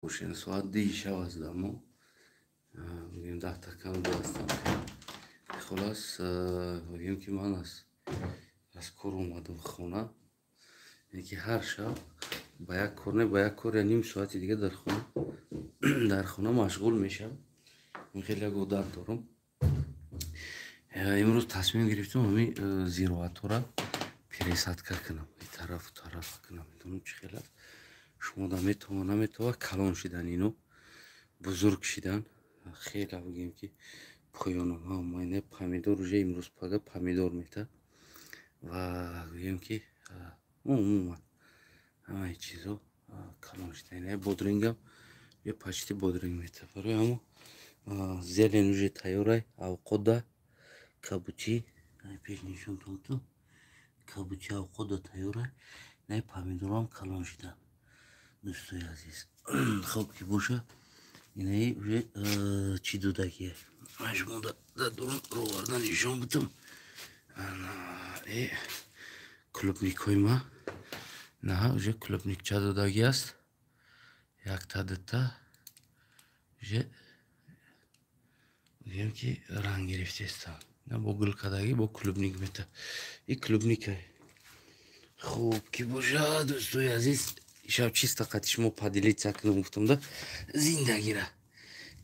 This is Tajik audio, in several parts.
Бошен, соат 2 шаб аст дамо. Бигем 10 кам 2 астам. Хулас, бигем ки ман аз кор омадам хона. Яъне ки ҳар шаб ба як кор не, ба як кор я ним соати дига дар хона машғул мешавам. Ин хеле як одат дорам. Имрӯз тасмим гирифтам ҳамин зироатҳоро пересадка кунам. И тарафу тараф кунам. Медонам чӣ хел аст. Шумо да метавон наметавон калон шидан, ино бузург шидан. Хеле бигем ки поёнам ҳамаи помидор уже имрӯз пага помидор мета ва гӯем ки умуман ҳамаи чизо калон шидан. Ина бодрингам я почти бодринг мета. Барои ҳамо зелень уже тайёрай, авқода кабутӣ пеш нишон додам, кабутӣ авқода тайёрай. Инаи помидорам калон шидан, дӯстои азиз. Хоб ки боша, инаи уже чӣ додагие, ман шумо дар дурун роварда нишон будам. Клубникҳои ма на уже клубникча додагӣ аст, якта дута уже бигем ки ранг гирифтестанд. На бо гулкадагӣ, бо клубник мета, и клубника. Хуб ки боша, дӯстои азиз, ишав чиста қати шумо поделиться кунам гуфтам да зиндагира.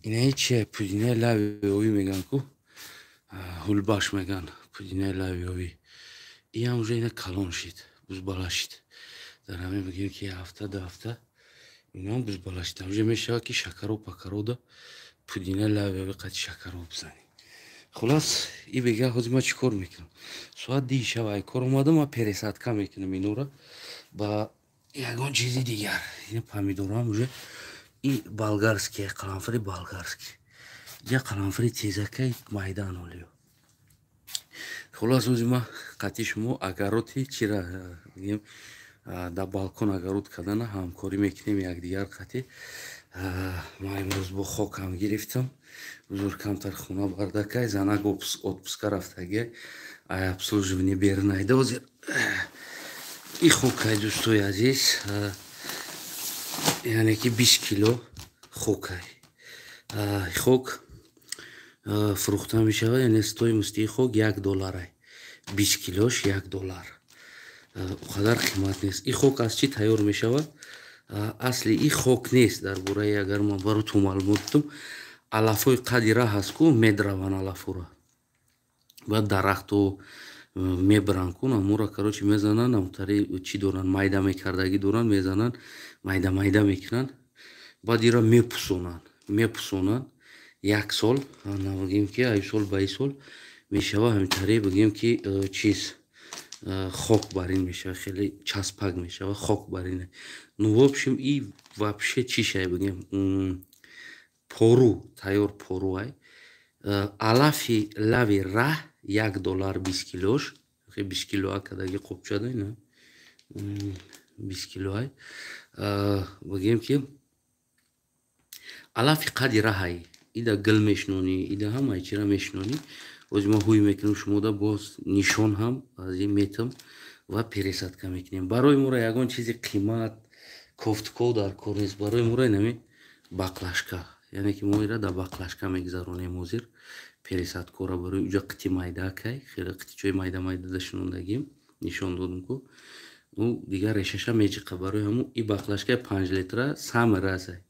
Инаи чия, пудинаи лави овӣ меган ку, ҳулбаш меган, пудинаи лави овӣ. Иам уже ина калон шид, бузбала шид. Дар ҳамин бигем ки ҳафта 2 ҳафта инам бузбала шид. Уже мешавад ки шакаро пакарода пудинаи лави овӣ қати шакаро бизанӣ. Хулас, и бега ҳозир ман чӣ кор мекунам? Соат 2 шаб ай кор омадам, ман пересадка мекунам инора ба ягон чизи дигар. Ин помидорам уже и болгарский, қаламфури болгарский, я қаламфури тезакай майдан олиё. Хулас, ҳозир ман қати шумо огород и чира бигем, дар балкон огород кардана ҳамкорӣ мекунем якдигар қати. Ман имрӯз бо хокам гирифтам. Узур, камтар хона бардакай, занак отпуска рафтагиай, ай обслуживание берунайда. Ҳозир и хокай, дӯстои азиз, яъне ки 20 кило хокай. Хок фурӯхта мешавад, яъне стоимости и хок 1 долларай, 20 килош 1 доллар, он қадар қимат нест. И хок аз чӣ тайёр мешавад? Асли и хок нест. Дар бораи агар ман баротон маълумот додам, алафҳои қади раҳ аст ку, медраванд алафҳоро, баъд дарахту мебаранд ку, намура, короче, мезананд, намтари чӣ доранд, майда мекардагӣ доранд, мезананд, майда майда мекунанд, баъд ира мепусонанд, мепусонанд як сол, бигем ки ай сол ба и сол мешава. Ҳаминтари бигем ки чиз хок барин мешава, хеле часпак мешава, хок барин. Ну, в общем, и вообще чишай, бигем, пору, тайёр поруай. Алафи лави раҳ 1 доллар 20 килош, 20 кило акадаги қопчада, ина 20 килоай. Бигем ки алафи қади раҳай, ида гил мешинонӣ, ида ҳамаи чира мешинонӣ. Ози ма ҳуй мекунем, шумода боз нишон ҳам аз ин метам ва пересадка мекунем. Барои моро ягон чизи қимат кофтков дар кор нест. Барои моро инами баклажка, яъне ки мо ира дар баклажка мегузаронем ҳозир пересадкора. Барои уҷа қити майдакай, хеле қитичои майда майдада шинондагим, нишон додум ку, ӯ дигар решаша меҷиқа. Барои ҳамун и баклажкаи 5 литра самый разай.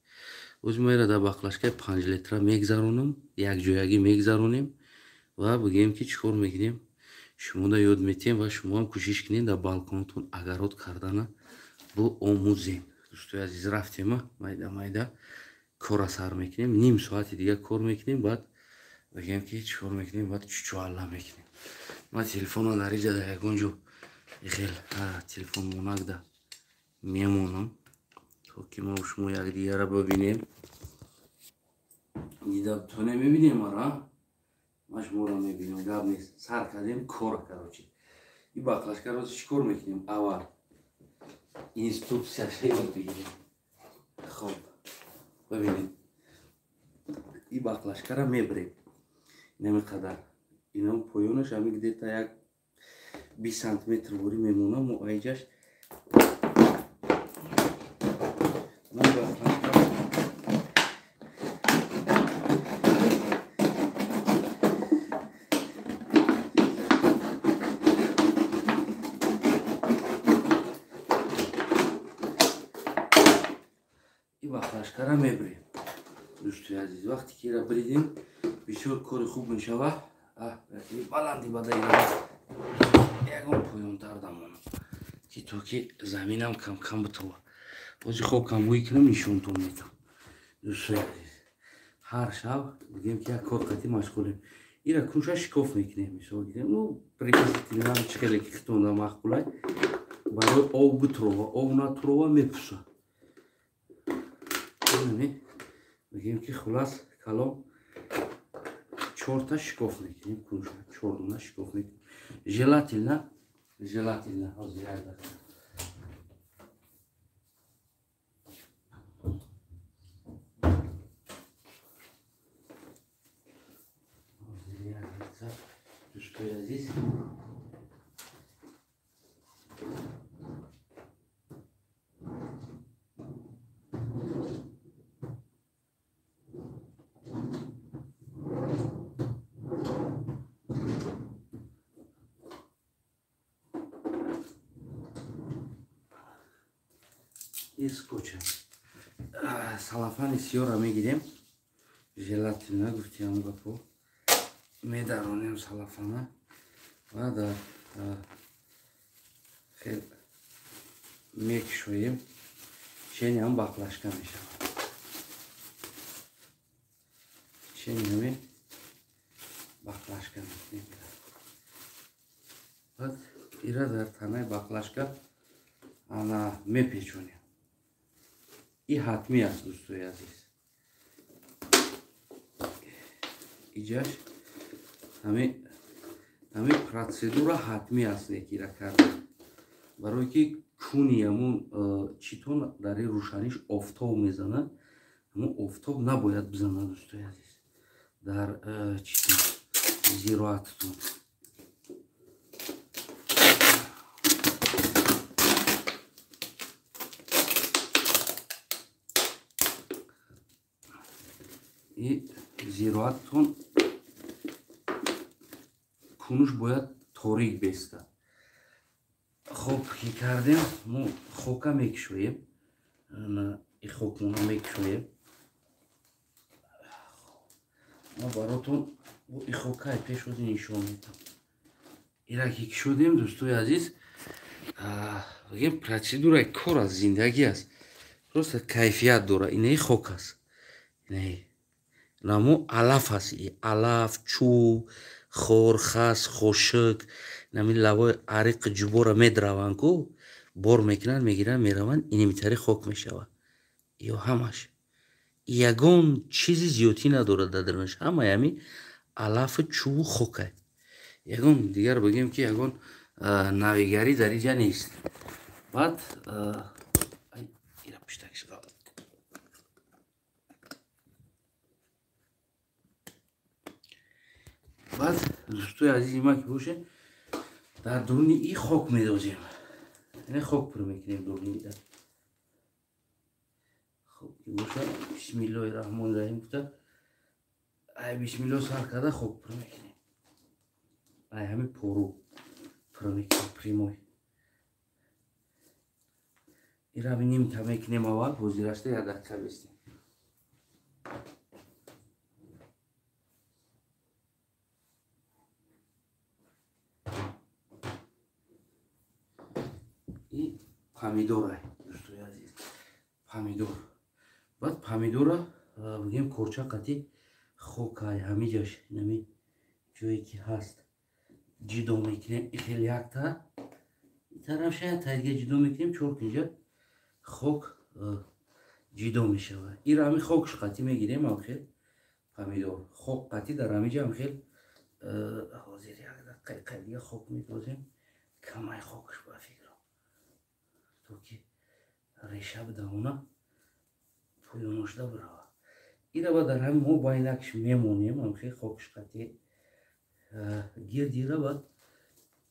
Ози мо ира дар баклажкаи 5 литра мегузаронам, якҷоягӣ мегузаронем ва бигӯем ки чӣ кор мекунем, шумода ёд метиҳем ва шумоам кӯшиш кунед дар балконотон огород кардана биомӯзем. Дӯстои азиз, рафтема, майда майда кора сар мекунем. Ним соати дига кор мекунем, баъд бигӯем ки чӣ кор мекунем, баъд чучуалла мекунем. Ман телефонро дар иҷа дар ягон ҷо хел телефон монакда мемонам, то ки мо шумо якдигарра бибинем. Дида то намебинем мара, ман шуморо мебинам, гап нест. Сар кардем кора. Короче, и баклажкаро чӣ кор мекунем? Аввал инструкцияша ёд бигирем. Хоб, бибинед, и баклажкара мебирем инами қадар, ино поёнаш ҳами где-то як 20 сантиметр ворӣ мемонам. Мо айҷаш мо баклажка И баклажкара мебирем. Дӯстои азиз, вақте ки ира бридем, бисёр кори хуб мешава. Баланди бада ира ягон поёнтар дамонам, ки то ки заминам кам-кам битова. Бози хокам ҳуй кунам, нишонтон метам. Дӯстои азиз, ҳар шаб бигем ки як кор қатӣ машғулем. Ира кунша шикоф мекунем, мисол гирем. Ну, приблизительно чӣ хеле ки хитонда маъқулай. Барои об битурова, об натурова мепуса. Мегӯем ки хулас калом чорта шикоф мекунем, кунша чор дона шикоф мекунем. Желательно, желательно, ҳозир як дақиқа. Ҳозир як дақиқа, дӯстои азиз. Скотча салафани сиёра мегирем, желательно гуфтиам гапо медаронем салафана ва дар хел мекушоем, чениам баклажка мешавад. Чени ҳаме баклажка мекунем. Баъд ира дар танаи баклажка ана мепечонем. И ҳатмӣ аст, дӯстои азиз. Иҷаш ҳами процедура ҳатмӣ аст некира кардан. Барое ки куни ҳамун читон дар ин рӯшаниш офтоб мезанад, ҳамун офтоб набояд бизанад, дӯстои азиз, дар читон зироататон. И зироататон кунуш бояд торик бестад. Хоб ки кардем, мо хока мекушоем. И хокмона мекушоем. Мо баротон и хокаи пешоди нишон медам. Ира ки кушодем, дӯстои азиз, бигем процедураи кор аст, зиндагӣ аст. Просто кайфият дора. Инаи хок аст. Инаи намо алаф аст. Алаф, чӯб, хор, хас, хошик, нами лавои ариқи ҷубора медраванд ку, бор мекунанд, мегиранд, мераванд, инамитари хок мешавад. Ё ҳамаш. Ягон чизи зиёдтӣ надорад дар дарунаш. Ҳамаи ҳами алафу чӯбу хокай. Ягон дигар бигем ки ягон навигарӣ дар инҷа нест. Баъд ира пуштакш ғалат. Баъд дӯстои азизи ман ки боше, дар дуруни и хок медозем. Яъне хок пур мекунем дуруни ира. Хоб ки боша, бисмиллоҳи раҳмони раҳим гуфта, ай бисмиллоҳ сар карда хок пур мекунем. Ай ҳами пору пур мекунем прямой. Ира нимта мекунем аввал, ҳозирашта як дақиқа бестем. И помидора, дӯстои азиз, помидор. Баъд помидора бигем корча қати хокай ҳамиҷаш нами ҷое ки ҳаст ҷидо мекунем. И хеле якта тараф шояд тайга ҷидо мекунем, чор кунҷа хок ҷидо мешавад. Ира ҳами хокш қати мегирем, ҳам хел помидор хок қати дар ҳамиҷа ҳам хел. Ҳозир як дақиқа дига хок медозем, камай хокш ба фикрам, то ки реша бидавона поёношда бирава. Ира ба дар ҳами мо байнакш мемонем, ҳамхел хокш қати гирдира, баъд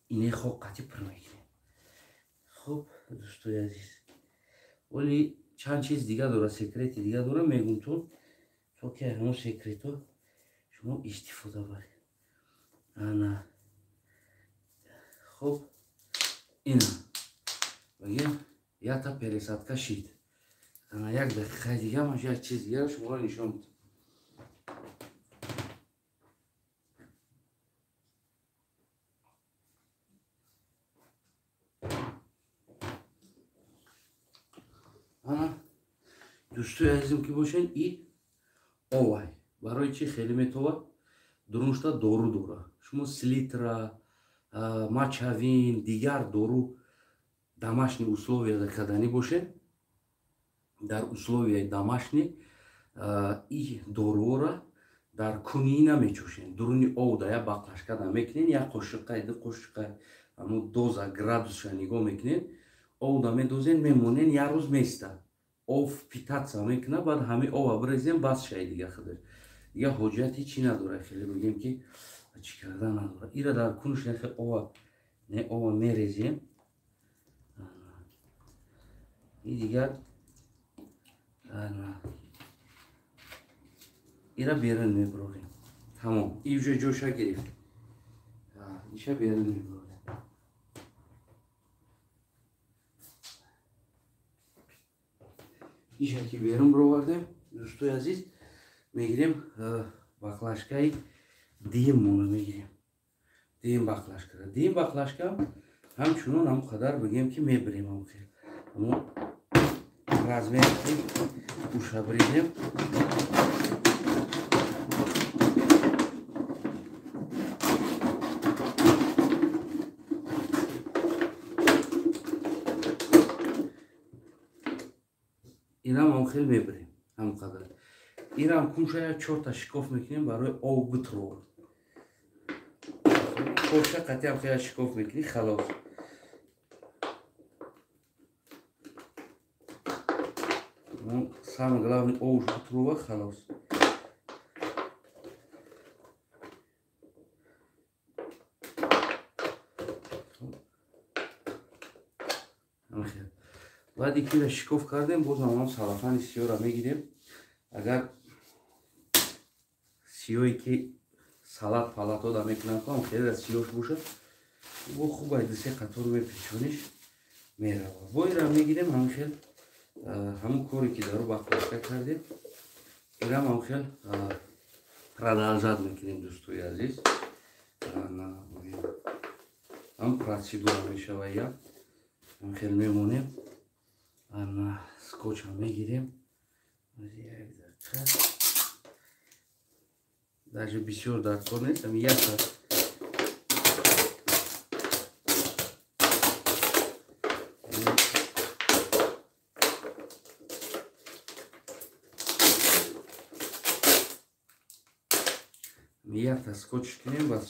ине хок қати пур мекунем. Хуб, дӯстои азиз, вале чанд чиз дига дора, секрети дига дора, мегум то ки ҳамон секрето шумо истифода баред. Ана хуб, ина бигем якта пересадка шид. Як дақиқаи дига ман як чиз дигара шуморо нишон медиҳам. Ана дӯстои азизм ки бошен, и овай барои чӣ хеле метовад? Дуруншта дору дора. Шумо селитра, мочавин, дигар дору домашний условияда карданӣ бошед, дар условияи домашний и доруора дар кунӣ намечошен. Дуруни овда як баклажкада мекунен, як қошиқай, ду қошиқай, ҳамун доза градусша нигоҳ мекунен, овда медозен, мемонен, як рӯз меистад. Ов питаться мекунад, баъд ҳамин ова бирезем, бас шай дига худаш. Дига ҳоҷати чӣ надорад, хеле бигем ки чӣ кардан надорад. Ира дар кунш нахе ова, не ова мерезем. И дигар ира берун мебурорем. Тамом. И уже ҷоша гирифт. Иша берун мебурорем. Иша ки берун бировардем, дӯстои азиз, мегирем баклажкаи диммона мегирем. Дим баклажкара. Дим баклажка ҳамчунон ҳам қадар бигем ки мебирем ҳам хел. Ҳамон размер ки уша биридем. Инам ҳам хел мебирем ҳам қадар. Инам кунша як чорта шикоф мекунем барои об битровад. Коша қатъи ҳам хел шикоф мекунӣ, халос. Самое главное, овуш битрова, халос. Баъди ки ира шикоф кардем, боз ҳам салафани сиёра мегирем. Агар сиёе ки салат палатода мекунанд, ҳам хеле сиёш бошад, бо хуб ай ду се қатор мепечониш меравад. Бо ира мегирем ҳам хел ҳамун коре ки дару баклажка кардем, ирам ҳам хел продолжать мекунем, дӯстои азиз. Ҳам процедура мешава, я ҳам хел мемонем. Ана скотча мегирем. Як дақиқа. Даже бисёр дар кор нест, ами як саат. Якта скотч кунем, бас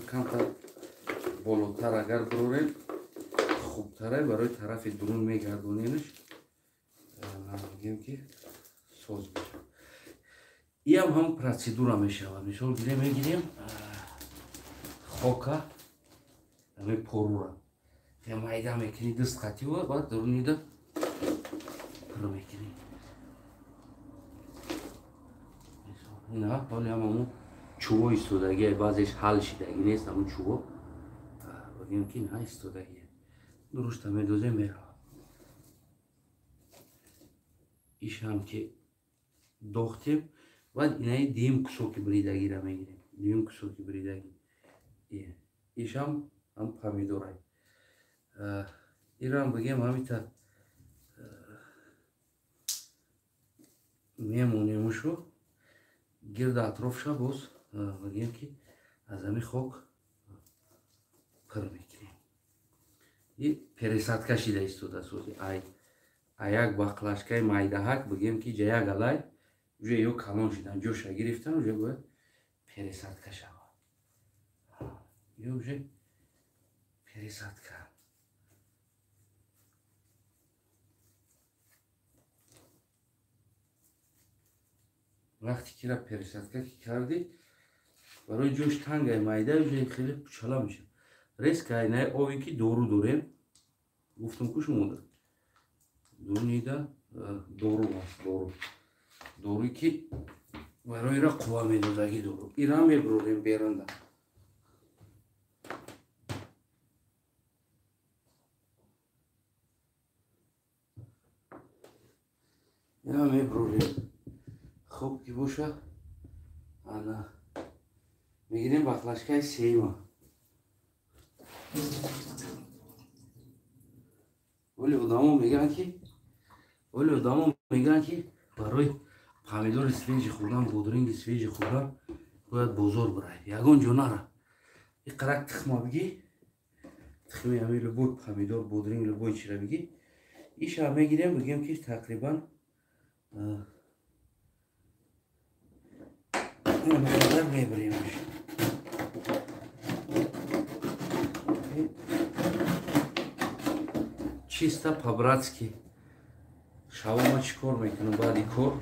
камтар болотар агар бирорем хубтаре, барои тарафи дурун мегардонемш, мегӯем ки соз мешавад. Иам ҳам процедура мешавад. Мисол гирем, мегирем хока, ҳамин порура майда мекунӣ, даст қатива, баъд дурунида пур мекунӣ. Ина ҳоли ҳам ҳамун чӯво истодагӣ, баъзеш ҳал шидагӣ нест, ҳамун чӯво бигем ки на истодагӣ. Дурушта медозем, меравад. Ишам ки дохтем, баъд инаи дим кусоки бридагира мегирем. Дим кусоки бридагӣ. Ишам ҳам помидорай. Ирам бигем ҳамита мемонемушу гирда атрофша боз бигем ки аз ҳамин хок пур мекунем. И пересадка шида истода сози. Ай як баклажкаи майдаҳак бигем ки ҷа як алай уже ё калон шидан, ҷоша гирифтан, уже бояд пересадка шавад. Ё уже пересадка. Вақте ки ра пересадка ки кардӣ, барои ҷош тангай майда уже хеле пучала мешавад. Резко айнаи ове ки дору дорем, гуфтам ку шумода. Дунида дору аст, дору. Доруе ки барои ра қувва медодагӣ дору. Ира мебурорем берунда. Ина меброрем. Хуб ки боша, ана мегирем баклажкаи сеюма. Вале одамо мегӯянд ки барои помидори свежий хӯрдан, бодринги свежий хӯрдан бояд бозор бирай, ягон ҷо нара. И қарак тухма бигӣ, тухми ҳами любой помидор, бодринг, любой чира бигӣ, иша мегирем, бигем ки тақрибан қадар мебиремаш. Чисто по-братски шаво ма чӣ кор мекунам баъди кор?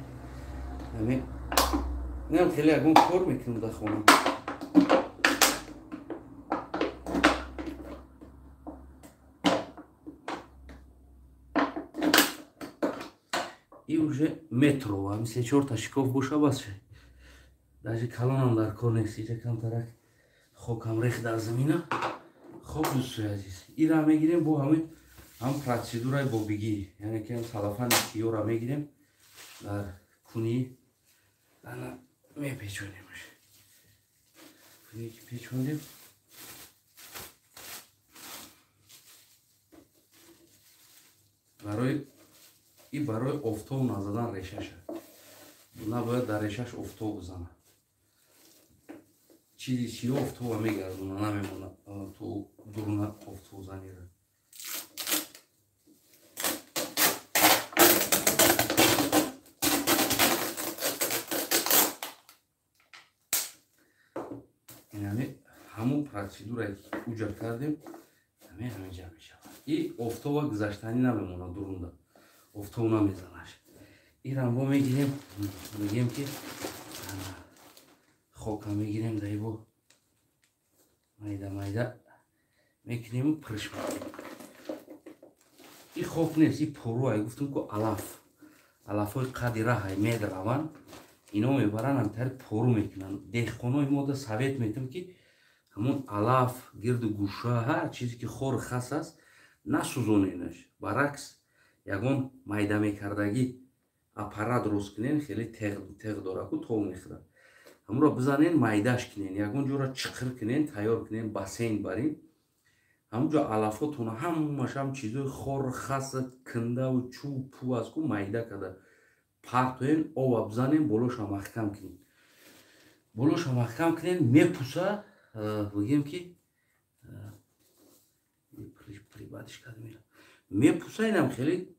Инам хеле ягон кор мекунам дар хона. И уже метро, ами се-чорта шикоф боша бас. Даже калонам дар кор нест, иҷа камтарак хокам рех дар замина. Хоб дӯстои азиз, ира мегирем бо ҳамин ҳам процедураи бобигӣ, яъне ки ҳам салафани сиёра мегирем дар кунӣ, ана мепечонемаш. Кунӣ ки печондем, барои офтоб назадан решаша. Набояд дар решаш офтоб бизанад. Чизи сиё офтоба мегардона, намемонад то дуруна офтобзанира. Яъне ҳамун процедурае ки уҷа кардем, ҳаминҷа мешавад. И офтоба гузаштанӣ намемонад дурунда. Офтоб намезанаш. Ирам бо мегирем, мегем ки хока мегирем, даибо майда майда мекунем, пурш мекунем. И хок нест, и поруай, гуфтем ку алаф. Алафҳои қади раҳай медраванд, ино мебаранд, ҳамтари пору мекунанд. Деҳқонои мо да совет метам ки ҳамон алаф, гирду гӯша, ҳар чизе ки хору хас аст, насӯзоненаш. Баръакс, ягон майда мекардагӣ аппарат рост кунен, хеле теғ дора ку тов мехӯрад. Ҳамонро бизанен, майдаш кунен, ягон ҷоро чиқир кунен, тайёр кунен, бассейн барин. Ҳамонҷо алафотона ҳамааш ҳам чизои хору хас, кандаву чӯб, пӯ аст ку майда карда партоен, ова бизанен, болоша маҳкам кунен. Болоша маҳкам кунен, мепуса, бигем ки прибадиш карда мепуса, инам хеле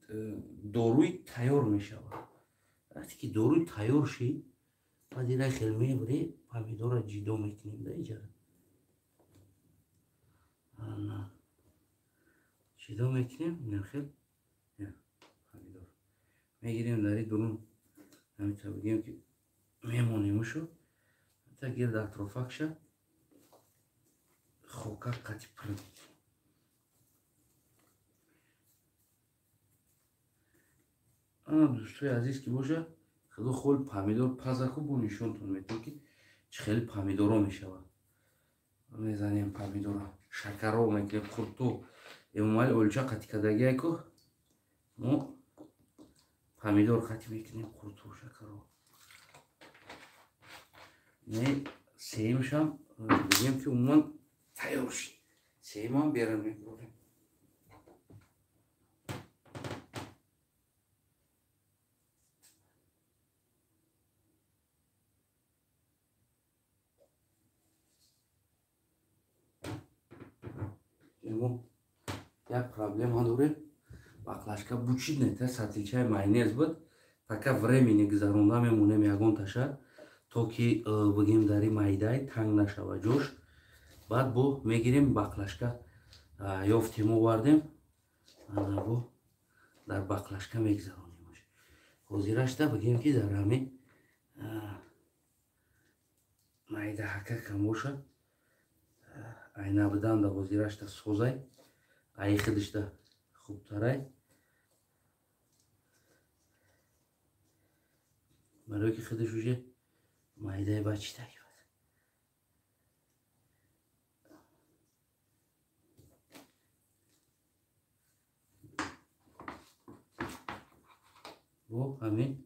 доруи тайёр мешавад. Вақте ки доруи тайёр шид, баъд ина хел мебарӣ, помидора ҷидо мекунем да иҷара. Ҷидо мекунем, инам хел помидор мегирем дар ин дурун, ҳаминта бигем ки мемонемушу, ҳатта гирд атрофакша хока қати пур мекунем. Ана дӯстои азиз ки боша, худо хол помидор пазаку бо нишонтон метавон ки чӣ хеле помидоро мешавад. Мезанем помидора, шакаро мекунем, қурту, Эмомалӣ олча қати кардагиайку, мо помидор қати мекунем, қурту, шакаро. Не сеюмшам бигем ки умуман тайёр шид. Сеюмам берам мебурем. Як проблема дорем. Баклажка бучид не, та сатилчаи майонез буд. Пока времени гузаронда мемонем ягон таша, то ки бигем дари майдай танг нашава ҷош. Баъд бо мегирем баклажка ёфтем, овардем, бо дар баклажка мегузаронемаш. Ҳозирашта бигем ки дар ҳамин майда ҳака кам боша, айна биданда ҳозирашта созай, ай хидишта хубтарай. Барои ки хидиш уже майдаи бачитак. Бо ҳамин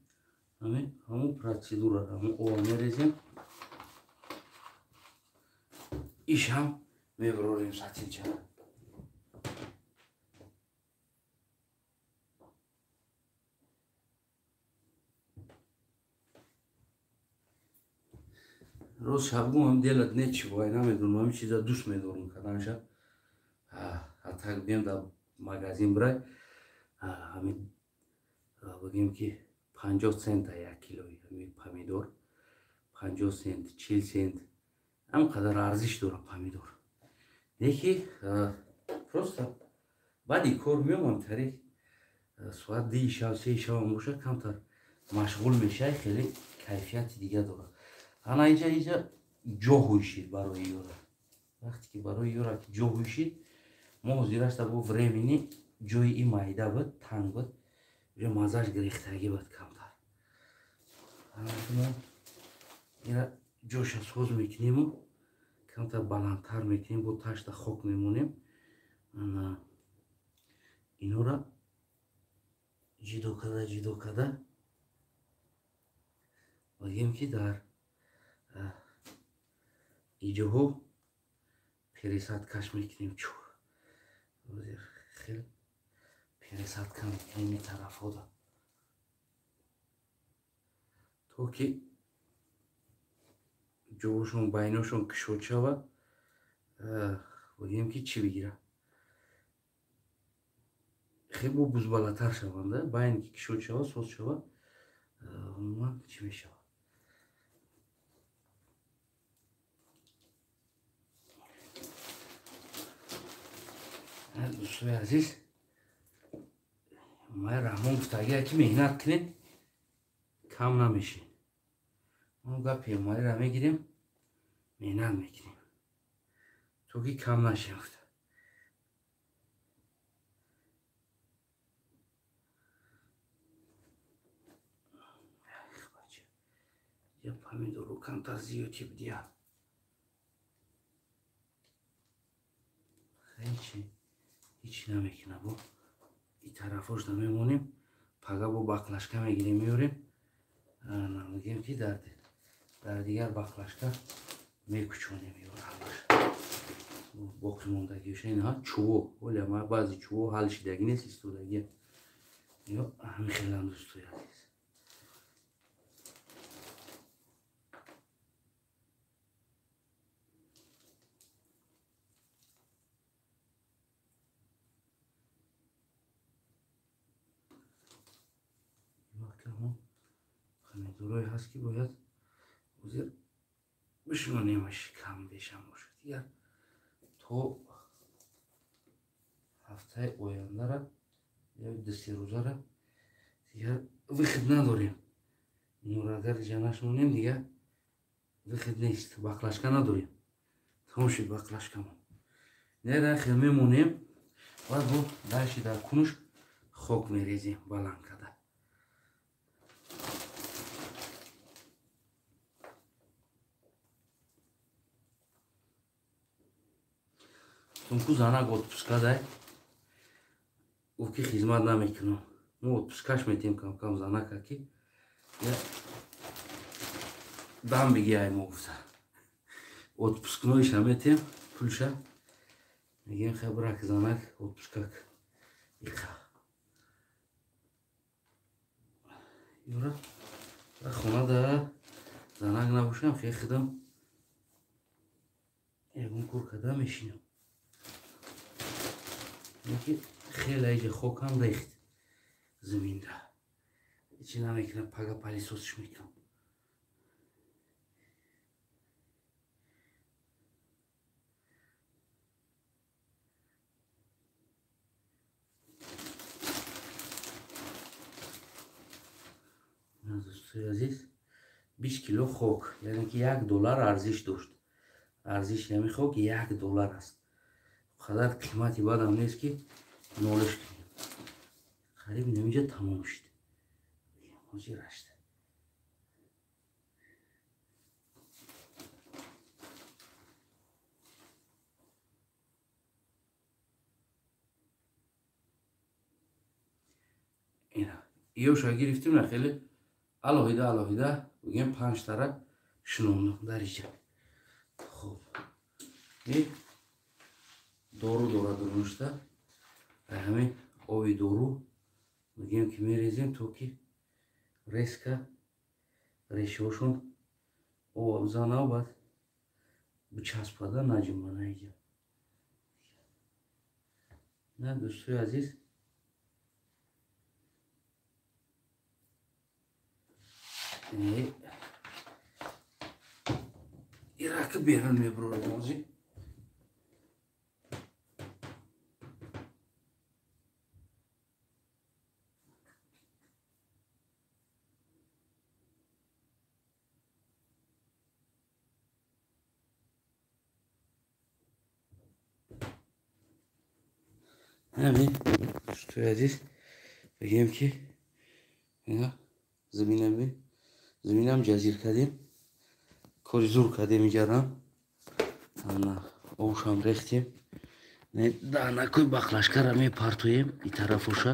Ҳамун процедура ҳамун ова мерезем, ишам мебарорем сатилчара. Роз шабгум ам делать нечего, ай намедонам, ҳамин чиза дӯст медорам каданша. А так бием дар магазин бирай, ҳамин бигем ки 50 цента як килои ҳамин помидор, 50 цент, 40 цент, ҳам қадар арзиш дорад помидор. Леки просто баъди кор меомам тариқ соат 2 шаб, 3 шабам бошад, камтар машғул мешавӣ, хеле кайфияти дига дорад. Ана инҷа ҷо ҳуйшид барои ёра. Вақте ки барои ёра ҷо ҳуйшид, мо ҳозирашта бо времени ҷои и майда буд, танг буд, ҷо маззаш гирехтагӣ буд камтар. Ана ира ҷоша соз мекунему, камтар баландтар мекунем, бо ташта хок мемонем. Ана инора ҷидо карда, ҷидо карда бигем ки дар иҷоҳо пересадкаш мекунем. Чур хел пересадка мекунем ин тарафҳода, то ки ҷоҳошон байношон кушод шавад, бигем ки чӣ бигирад, хел бо бузбалатар шаванд, байне ки кушод шавад, соз шавад, умуман чӣ мешавад. Дӯстои азиз, май Раҳмон гуфтагия ки меҳнат кунед, кам намешед. Мо гапи Эмомалиро мегирем, меҳнат мекунем, то ки кам нашем. Я помидору камтар зиёдӣ бидия. Ҳеч намекунад, бо и тарафош намемонем, пага бо баклашка мегирем, меорем. Мегем ки дар дигар баклашка мекучонем ёраш. Боқӣ мондагиша инҳа чӯво, оля ма баъзи чӯво ҳал шидагӣ нест, истодагӣ. Ё ҳамин хелан дӯстои азиз. Помидорое ҳаст ки бояд ҳозир бишунонемаш, кам бешам бошад. Дигар то ҳафтаи ояндара ё 2-3 рӯзара дигар выход надорем. Инора агар ҷа нашунонем, дигар выход нест, баклашка надорем. Тамом шуд баклашкамон. Нера хел мемонем, баъд бо дашти дар кунуш хок мерезем баланд карда. Тунку занак отпуска дай, гуфт ки хизмат намекунам. Мо отпускаш метем кам-кам занака ки дам бигиай мо гуфта. Отпускноиша метем, пулша мегем хай брак занак отпускак. Иқа. Юра, хона да занак набошам, хе хидам ягон кор карда мешинам. Ки хеле иҷа хокам рехт заминда. Ҳечи намекунам, пага палисосш мекунам. Дӯстои азиз, 20 кило хок, яъне ки $1 арзиш дошт. Арзиши ҳамин хок $1 аст. Қадар қимати бадам нест ки нолиш кунем. Қариб наминҷа тамом шуд. Ҳозир ашта. Ина, иёша гирифтем, на хеле Алоҳида алоҳида бигем панҷтара шинондам дар иҷа. Хуб, дору дорад дурунашта. Ҳамин оби дору бигем ки мерезем, то ки резко решаҳошон об бизанад, баъд бичаспада наҷумбана иҷа. На, дӯстои азиз, ирака берун мебурорем ҳозир. Ҳамин, дӯстои азиз, бигем ки ина заминам ҷазир кардем, кори зур кардем иҷарам. Ана овшам рехтем, данакои бақлашкара мепартоем и тарафоша.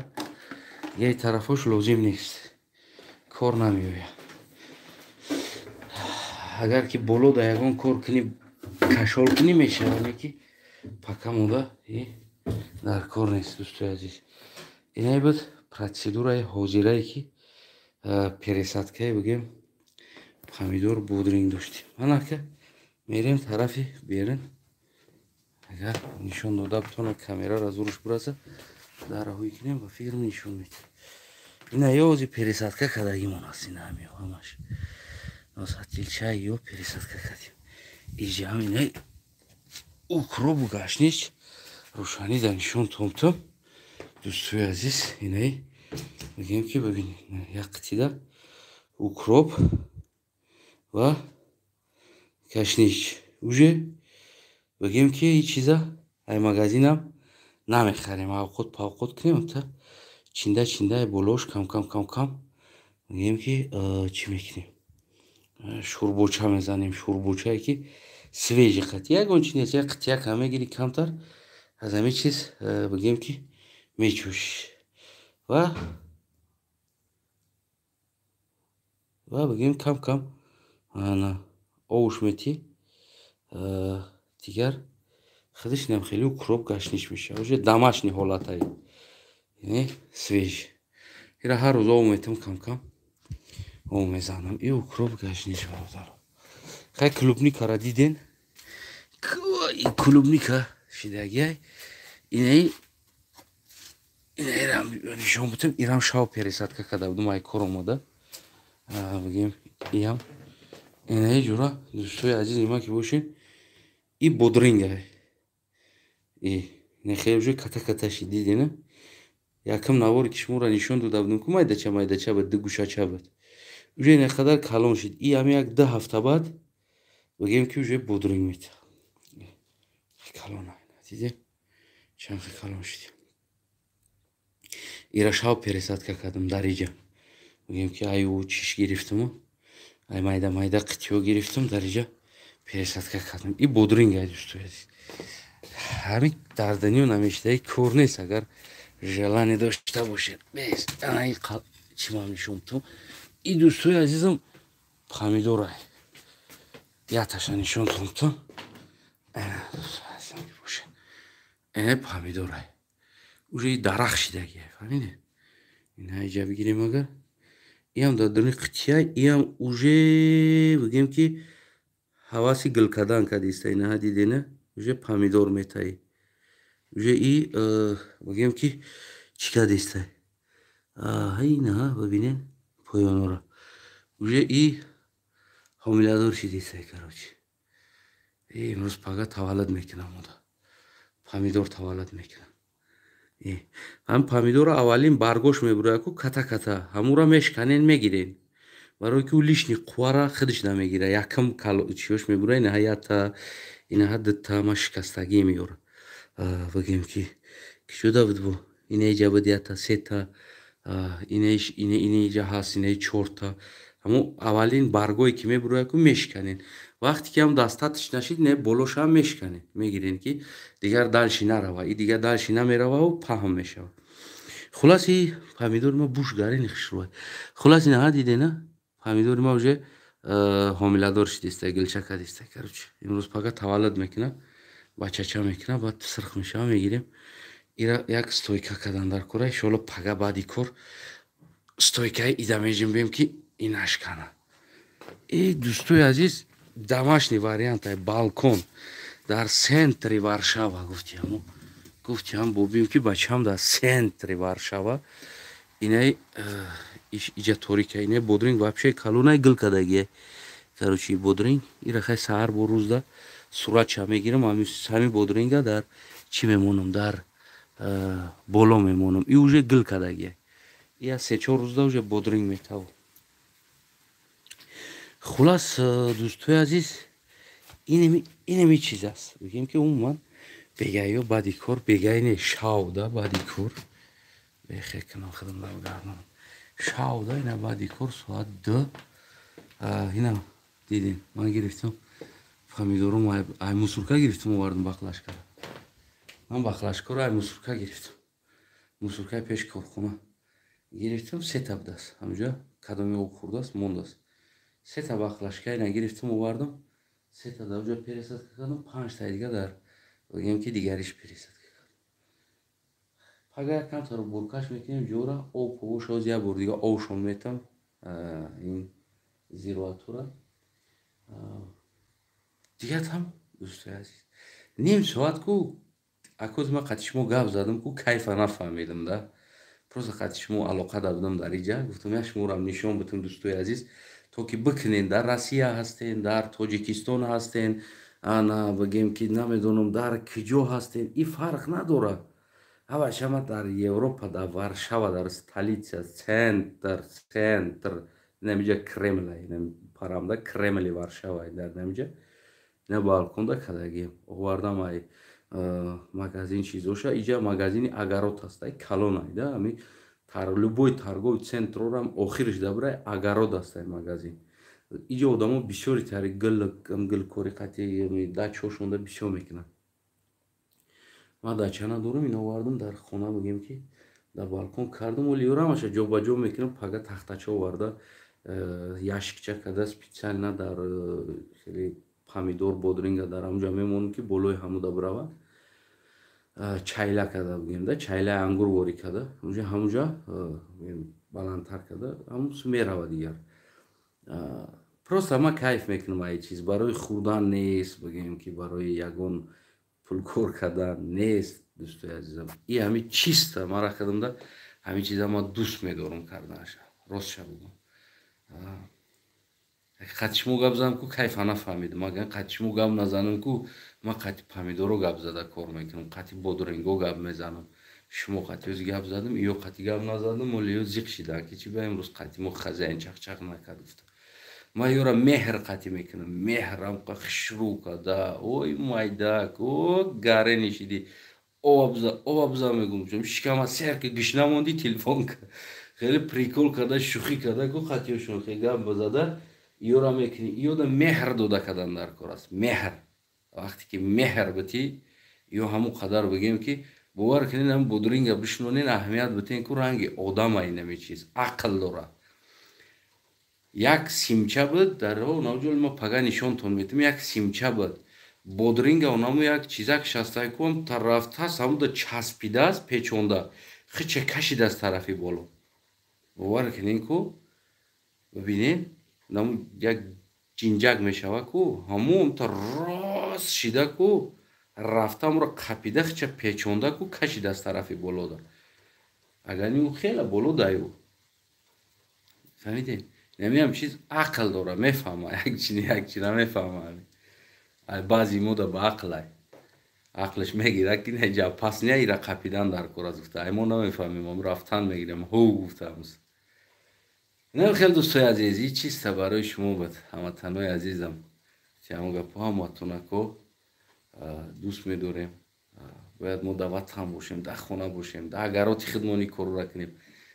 Дигар и тарафош лозим нест, кор намеояд. Агар ки боло да ягон кор кунӣ, кашол кунӣ, мешавад, ки пака монда дар кор нест, дӯстои азиз. Инае буд процедураи ҳозирае ки пересадкае бигем помидор бодринг доштем. Анака мерем тарафи берун. Агар нишон дода битона, камерара зурш бураса, дараҳои кунем, ба фикрам нишон медиҳад. Ина ёзи пересадка кардагимон аст, ина ҳамиё ҳамаш носатилчаи ё пересадка кардем. Иҷам ина укробу гашнич рӯшанӣ да нишон томтом, дӯстои азиз. Инаи бигем ки бибинед, як қитида укроп ва кашнич. Уже бигем ки ҳеҷ чиза ай магазинам намехарем, авқот павқот кунем, та чинда чинда болош кам кам кам кам бигем ки чӣ мекунем, шӯрбоча мезанем, шӯрбочае ки свежий қати ягон чи нест, як қитияк ҳам мегирӣ камтар аз ҳамин чиз бигем ки мечӯшӣ ва бигем кам кам ана овуш метӣ, дигар худаш инам хеле укроп гаштниш мешавад. Уже домашний ҳолатае, яъне свежий. Ира ҳар рӯз ов метам, кам кам ов мезанам. И укроп гаштниш, бародаро. Хай, клубникара диден, клубника шидагиай. Инаи инаирам нишон бутам, ирам шав пересадка карда будум, ай кор омада. Бигем иам инаи ҷура, дӯстои азизи ма, ки бошед, и бодринга. И нехел уже ката ката шид, дидена. Якам навори ки шуморо нишон дода будум, ку майдача майдача буд, ду гӯшача буд. Уже ин қадар калон шид. И ҳами як 2 ҳафта баъд бигем ки уже бодринг метиҳад. Калона, дидем, чанд калон шид. Ира шав пересадка кардам дар иҷа. Бигем ки аю чиш гирифтаму, ай майда майда қитиё гирифтам, дар иҷа пересадка кардам. И бодринг ай, дӯстои азиз. Ҳамин дар дунё намешидаи кор нест, агар желание дошта бошед. Бес, анаи чӣ ман нишон бутам. И дӯстои азизам, помидорай. Яташа нишон тонтам. Бошед. Э помидорай. Уже дарахт шидагия, фаҳмидед? Ина иҷа бигирем агар. Иам дар даруни қития, иам уже бигем ки ҳаваси гул кардан кардиста. Инаҳа дидена, уже помидор метаи. Уже и бигем ки чӣ кардиста. Инаҳа бибинед поёнора. Уже и ҳомиладор шидиста, короче. Имрӯз пага таваллуд мекунам ода. Помидор таваллуд мекунам. Ҳам помидорро аввалин баргош мебурояд ку ката ката, ҳамура мешканен, мегирен, барое ки ӯ лишний қуввара худаш намегира. Якам чиёш мебура, инаҳа якта, инаҳа дута, ма шикастагӣ меёра. Бигем ки шуда буд бо ина иҷа буд якта, сета, ина иҷа ҳаст, инаи чорта. Ҳамун аввалин баргое ки мебурояд ку мешиканен. Вақте ки ҳам дастатш нашид, не, болошам мешиканен, мегирен ки дигар дальше нарава. И дигар дальше намерававу паҳн мешавад. Хулас, и помидори ма буш гарини хушрӯй. Хулас, инаҳа дидена. Помидори ма уже ҳомиладор шидиста, гилча кадиста. Короче, имрӯз пага таваллуд мекунад, бачача мекунад, баъд сирх мешава, мегирем. Ира як стойка кардан дар кора. Иншоалло, пага баъди кор стойкаи ида меҷунбем, ки ин нашкана. И, дӯстои азиз, домашний вариант, балкон дар центри Варшава. Гуфтиаму гуфтиам, бубим, ки бачам дар центри Варшава. Инаи иҷа торика, инаи бодринг вообще калонай, гил кадагие. Короче, бодринг ира хай саҳар бо рӯзда суратша мегирам. Ҳами бодринга дар чӣ мемонам, дар боло мемонам. И уже гил кадагие, я 3-4 рӯзда уже бодринг метавон. Хулас, дӯстои азиз, инами чиз аст. Бигем, ки умуман бегаё баъди кор, бегаи не, шавда баъди кор бехе кунам, худам гардонам. Шавда ина баъди кор соат 2 ина дидем. Ман гирифтам помидорум, ай мусорка гирифтам, овардам баклажкара. Ман баклажкаро ай мусорка гирифтам, мусоркаи пеши корхона гирифтам. Сета будааст ҳамҷо, кадоми об хӯрдааст, мондааст. Сета баклажка ина гирифтам, овардам, сета дар ҷо пересадка кардам, панҷтаи дига дар, бигем, ки дигариш пересадка кардам. Пага якам буркаш мекунем ҷора, об ҳавош. Ҳоз як бор дига обшон метам ин зироатура. Дига там, дӯстои азиз, ним соат ку акоз ма қати шумо гап задам ку, кайфа нафаҳмидам да. Просто қати шумо алоқа дабудам дар иҷа, гуфтам, я шуморам нишон битам, дӯстои азиз, то ки бикунен. Дар Россия ҳастен, дар Тоҷикистон ҳастен, ана бигем, ки намедонам, дар киҷо ҳастен, и фарқ надорад. Ҳавашама дар Европа, дар Варшава, дар столица, центр, намиҷа Кремла парамда, Кремли Варшава, дар намиҷа ина балконда кадагием. Овардам ай магазин чизоша. Иҷа магазини «Огород» ҳастай, калонай да. Ами любой торговый центрорам охириш дабрай «Огород» ҳастай магазин. Иҷа одамо бисёри тари гил, гилкори қати дачаҳошонда бисёр мекунанд. Ман дача надорам, ин овардам, дар хона, бигем, ки дар балкон кардам. Оли ёрамаша ҷобаҷо мекунам. Пага тахтача оварда, ящикча карда, специально дар хеле помидор, бодринга дар ҳамуҷа мемонам, ки болои ҳамуда бирава. Чайла карда, бигем да, чайлаи ангур ворӣ карда, ҳамуҷа баландтар карда, ҳамун мерава дигар. Просто ман кайф мекунам. Ай чиз барои хӯрдан нест, бигем, ки барои ягон пулкор кардан нест, дӯстои азизам. И ҳами чиста мара кардамда, ҳамин чиза ман дӯст медорам карданаша. Ростша бигӯм, қати шумо гап занам ку, кайфа нафаҳмидам. Агар қати шумо гап назанам ку, ман қати помидоро гап зада кор мекунам, қати бодринго гап мезанам. Шумо қати ози гап задам, ё қати гап назадам, оли ё зиқ шидан, ки чи ба имрӯз қати мо хазяин чақчақ накард, гуфта. Ман ёра меҳр қати мекунам, меҳрам хушрӯ када. Ой, майдак, о гаре нишиди, обза, обза мегум, шикама сер ки гишна монди, телефон хеле прикол карда, шӯхӣ карда ку, қатиёшон хеле гап зада ёра мекунӣ. Ёда меҳр дода кардан дар кор аст. Меҳр, вақте ки меҳр битӣ, ё ҳамон қадар, бигем, ки бовар кунед, ҳам бодринга бишнонен, аҳамият битен ку, ранги одама инами чиз ақл дорад. Як симча буд дар навҷол, ма пага нишонтон метам. Як симча буд бодринга, онамо як чизак шастайкуам тарафтаст, ҳамуда часпидааст, печонда, хича кашидааст тарафи боло. Бовар кунед ку, бибинед, як ҷинҷак мешава ку, ҳамон та рост шида ку, рафтамро қапида, хича печонда ку, кашидааст тарафи болода. Агар ӯ хеле боло даю, фаҳмидед, намиам чиз ақл дора, мефаҳма, як чи, як чи намефаҳма. Баъзи мода ба ақлай, ақлаш мегирад, ки неҷа пас не, ира қапидан дар кор аст, гуфта. Ай мо намефаҳмем, ам рафтан мегирем, ҳу гуфтамс. Инам хеле, дӯстои азиз, и чиста барои шумо буд, ҳамватанои азизам. Ҳамон гапҳо, ҳамватонако, дӯст медорем. Бояд мо дар ватан бошем, дар хона бошем, дар агароти худмон ин корро кунем.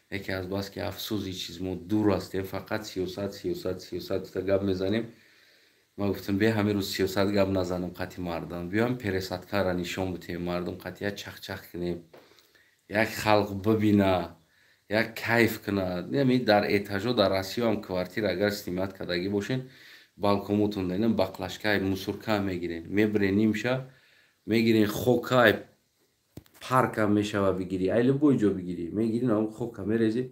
Яке аз бас ки афсӯс, ин чиз мо дур ҳастем, фақат сиёсат, сиёсат, сиёсат гап мезанем. Ман гуфтам, бе ҳамин рӯз сиёсат гап назанам қати мардам, биём пересадкара нишон битем мардум, қати як чахчах кунем, як халқ бибина. Як кайф кунад. Дар этажо, дар Россияам квартира агар снимать кардагӣ бошен, балкомотон даинам баклажкаи, мусорка мегирен, мебирен, нимша мегирен, хокай парка мешава, бигирӣ, ай любой ҷо бигирӣ, мегирӣ, хока мерезӣ,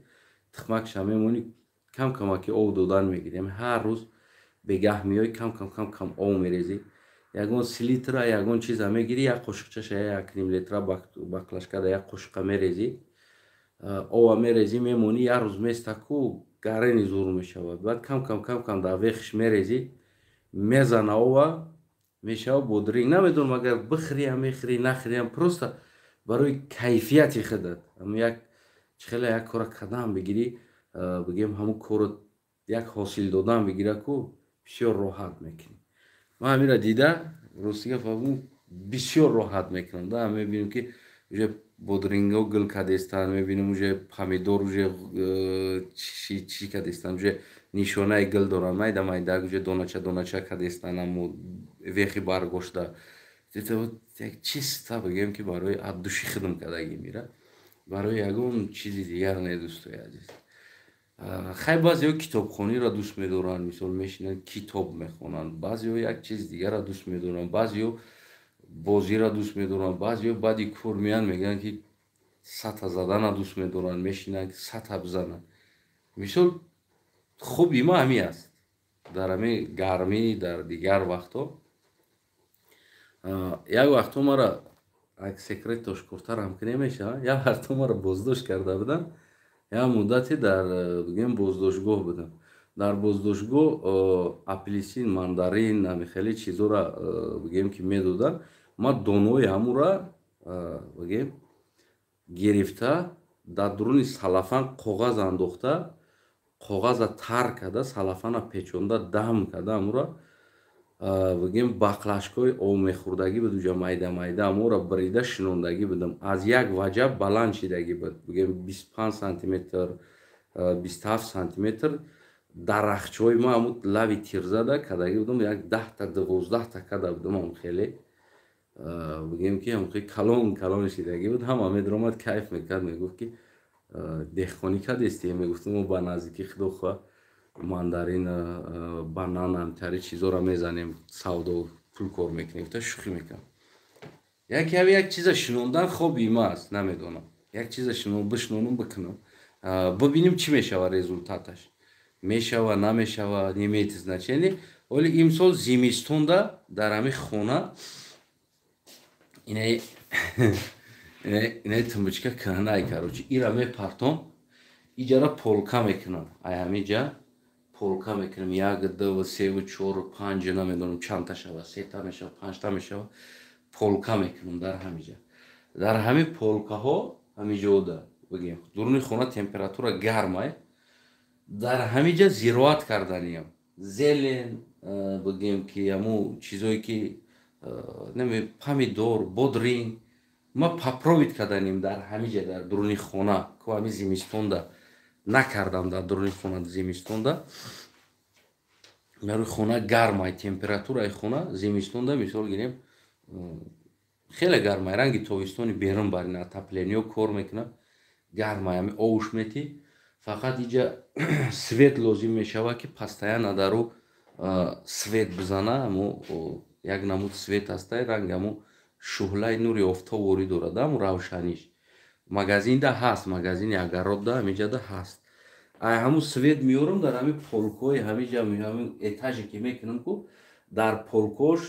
тухмакша мемонӣ, кам камаки об додан мегирӣ. Ҳар рӯз бегаҳ меои, кам кам, кам кам об мерезӣ. Ягон селитра, ягон чиза мегирӣ, як қошиқчаша, як ним литра баклажкада як қошиқа мерезӣ, ова мерезӣ, мемонӣ, як рӯз места ку, гарени зур мешавад. Баъд кам кам, кам кам дар вехш мерезӣ, мезана ова, мешава бодринг. Намедонам, агар бихӯриам, мехӯрӣ, нахӯриам, просто барои кайфияти худат як хеле як кора кадам бигирӣ, бигем, ҳамун корро як ҳосил додан бигира ку, бисёр роҳат мекунӣ. Ман ҳамира дида, ростига, бисёр роҳат мекунам да. Мебинем, ки уже бодринго гул кадестанд, мебинем, уже помидор уже чӣ кадестанд, уже нишонаи гул доранд, майда майда, уже донача донача кадестанд, аммо вехи баргошта як чиста, бигем, ки барои от души хидм кардагӣ мира, барои ягон чизи дигар не, дӯстои азиз. Хай, баъзеҳо китобхониро дӯст медоранд, мисол, мешинанд, китоб мехонанд, баъзеҳо як чизи дигарро дӯст медоранд, баъзеҳо бозиро дӯст медоранд, баъзеҳо баъди кор меянд, мегӯянд, ки сата задана дӯст медоранд, мешинанд, сата бизананд. Мисол, хуби ма ҳамин аст дар ҳамин гармӣ. Дар дигар вақтҳо, як вақтҳо мара, як секрет ошкортарам ки намешавад, як вақтҳо мара боздошт карда буданд, як муддате дар, бигӯем, боздоштгоҳ будам. Дар боздоштгоҳ апельсин, мандарин, ами хеле чизора, бигӯем, ки медоданд. Ман донаҳои ҳамура, бигӯем, гирифта, дар дуруни салафан коғаз андохта, коғаза тар карда, салафана печонда, дам карда, ҳамура, бигӯем, баклажкаҳои обмехӯрдагӣ буд уҷа, майда майда, ҳаморо бирида шинондагӣ будам. Аз як ваҷаб баланд шидагӣ буд, бигӯем, 25 сантиметр, 27 сантиметр дарахчаҳои ма. Ҳамун лави тирзада кардагӣ будам, як 10-та, 12-та карда будам. Ҳам хеле, бигӯем, ки ҳам хеле калон калон шидагӣ буд. Ҳама медаромад, кайф мекард, мегуфт, ки деҳқонӣ кардестӣ? Мегуфтам, мо ба наздикӣ, худо хоҳад, мандарин, банан, ҳамтари чизоро мезанем, савдо, пул кор мекунем, гуфта шӯхӣ мекунам. Яке ҳами як чиза шинондан хоби ма аст, намедонам, як чиза бишинонам, бикунам, бибинем, чӣ мешава, результаташ мешава, намешава, не имеет значение. Вале имсол зимистонда дар ҳамин хона инаи тумбочка кӯҳнай, короче, ира мепартом, иҷара полка мекунам, ай ҳамиҷа полка мекунам, як, ду, севу, чору, панҷ, намедонам чандта шава, сета мешава, панҷта мешава, полка мекунам дар ҳамиҷа. Дар ҳамин полкаҳо, ҳамиҷода, бигем, дуруни хона температура гармай, дар ҳамиҷа зироат карданиям, зелень, бигем, ки ҳамун чизое ки помидор, бодринг, ма попробовать карданем дар ҳамиҷа, дар дуруни хона ку. Ҳамин зимистонда накардам, дар дуруни хона зимистонда, барои хона гармай, температураи хона зимистонда, мисол гирем, хеле гармай, ранги тобистони берун барин отоплениё кор мекунад, гармай, ҳами овуш метӣ. Фақат иҷа свет лозим мешавад, ки постоянно дару свет бизана. Ҳамо як намуд свет ҳастай, ранги ҳамо шуҳлаи нури офтоб ворид дорад, ҳамо равшаниш. Магазинда ҳаст, магазини огородда, ҳамиҷада ҳаст. Ай ҳамун свет меёрам, дар ҳамин полкои ҳамиҷа, ҳамин этаже ки мекунам ку, дар полкош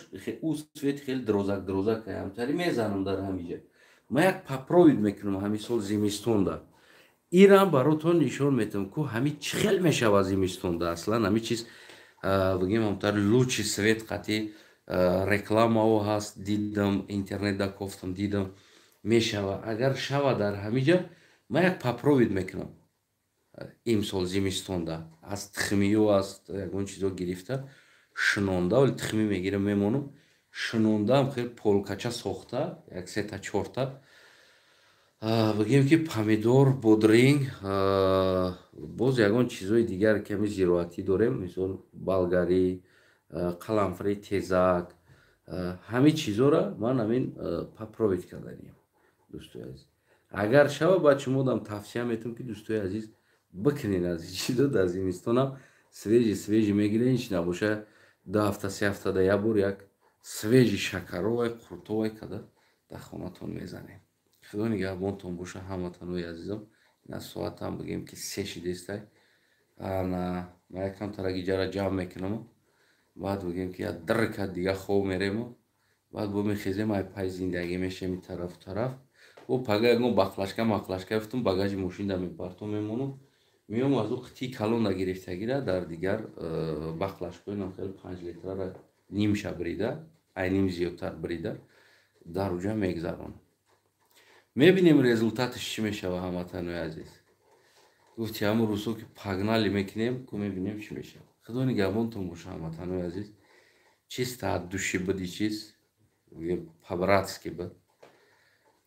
ӯ свет хеле дирозак дирозак ҳамтари мезанам дар ҳамиҷа. Ма як попробовать мекунам ҳамин сол зимистонда, ирам баротон нишон метавам ку, ҳамин чӣ хел мешавад зимистонда. Аслан ҳамин чиз, бигем, ҳамтар лучи свет қатӣ рекламао ҳаст, дидам, интернетда кофтам, дидам, мешава. Агар шава дар ҳамиҷа, ма як попробовать мекунам имсол зимистонда, аз тухмиё, аз ягон чизо гирифта, шинонда. Вале тухмӣ мегирам, мемонам, шинондаам, хеле полкача сохта, як сета, чорта, бигем, ки помидор, бодринг, боз ягон чизои дигар, ки ҳами зироатӣ дорем, мисол, болгарӣ, қаламфури тезак, ҳамин чизоро ман ҳамин попробовать карданиям, дӯстои азиз. Агар шава, баъд шумодам тавсия метавам, ки, дӯстои азиз, бикунен. Аз чизо дар зимистонам свежий, свежий мегирен. Ҳеч набоша, 2 ҳафта, 3 ҳафтада як бор як свежий шакаровай, қуртовай када дар хонатон мезанем. Худо нигаҳбонтон боша, ҳамватанои азизам. Ина соатам, бигем, ки 3 шидестай. Ана ма якам тараги ҷара ҷамъ мекунаму баъд, бигем, ки як дирка дига хоб мерему, баъд бо мехезем, ай пай зиндагӣ мешем и тарафу тараф. Бо пага ягон баклажка маклажка ёфтум, багажи мошинда мепартом, мемонам, меом, аз ӯ қитии калонда гирифтагира дар дигар баклажкаҳои нам хеле 5 литрара нимша бирида, ай ним зиёдтар бирида, дар уҷа мегзаронам. Мебинем, результаташ чӣ мешава. Ҳамватанои азиз, гуфти ҳамун рӯзҳо, ки погнали мекунем ку, мебинем, чӣ мешава. Худо нигаҳбонтон боша, ҳамватанои азиз. Чисто от души буди, чиз по-братски буд.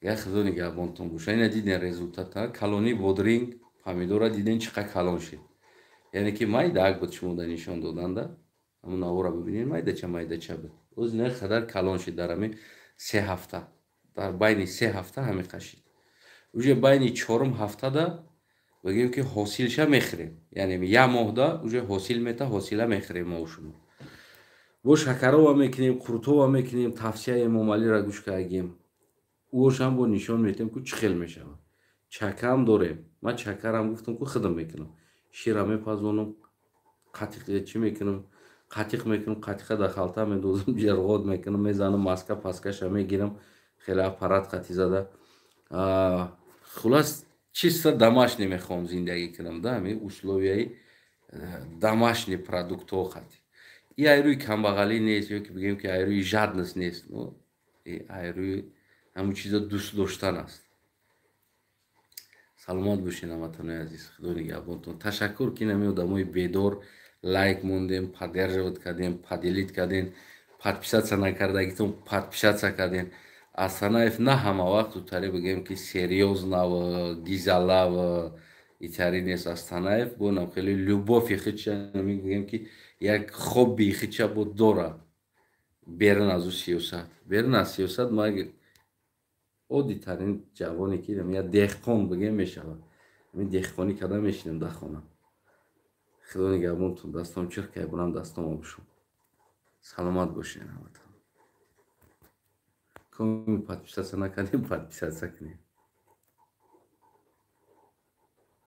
Я худо нигаҳбонтон боша. Ина диден результата калони бодринг, помидора диден, чӣ қад калон шид. Яъне ки майдаак буд, шумо нишон доданда, ҳамун навора бибинед, майдача майдача буд. Оз ина қадар калон шид дар ҳамин 3 ҳафта. Дар байни 3 ҳафта ҳамин қашид. Уже байни чорум ҳафтада, бигем, ки ҳосилша мехӯрем, яъне як моҳда уже ҳосил мета, ҳосила мехӯрем мо шумо. Бо шакарова мекунем, қуртова мекунем. Тавсияи Эмомалиро гӯш кардагем, ӯошам бо нишон метиҳем, ку чӣ хел мешавад. Чакаам дорем. Ман чакарам гуфтам, ку худам мекунам, шира мепазонам, қатиқ чӣ мекунам, қатиқ мекунам, қатиқа дар халта медозам, ҷарғот мекунам, мезанам, маска паскаша мегирам, хеле аппарат қати зада. Хулас, чисто домашний мехоҳам зиндагӣ кунам, да, ҳами условияи домашний продуктҳо қати. И ай рӯи камбағалӣ нест, ё ки бигем, ки ай рӯи жадность нест, ай рӯи ҳамун чизо дӯст доштан аст. Саломат бошед, ҳамватанои азиз, худо нигаҳбонтон. Ташаккур, ки нами одамои бедор лайк мондем, поддерживать кардем, поделить кардем, подписаться накардагитон подписаться кардем. Асанаев на ҳама вақт утаре, бигем, ки серьёзнав, гизалав итари нест. Астанаев бонам хеле любови хича, мегӯем, ки як хобби хича бо дора берун аз ӯ сиёсат. Берун аз сиёсат ма оддитарин ҷавоне, ки як деҳқон бигем мешавад, ҳамин деҳқонӣ карда мешинам дар хона. Худо нигаҳбонтон. Дастом чиркай, бурам дастом обшум. Саломат бошед, ҳаматон. Коми подписаться накардем, подписаться кунем.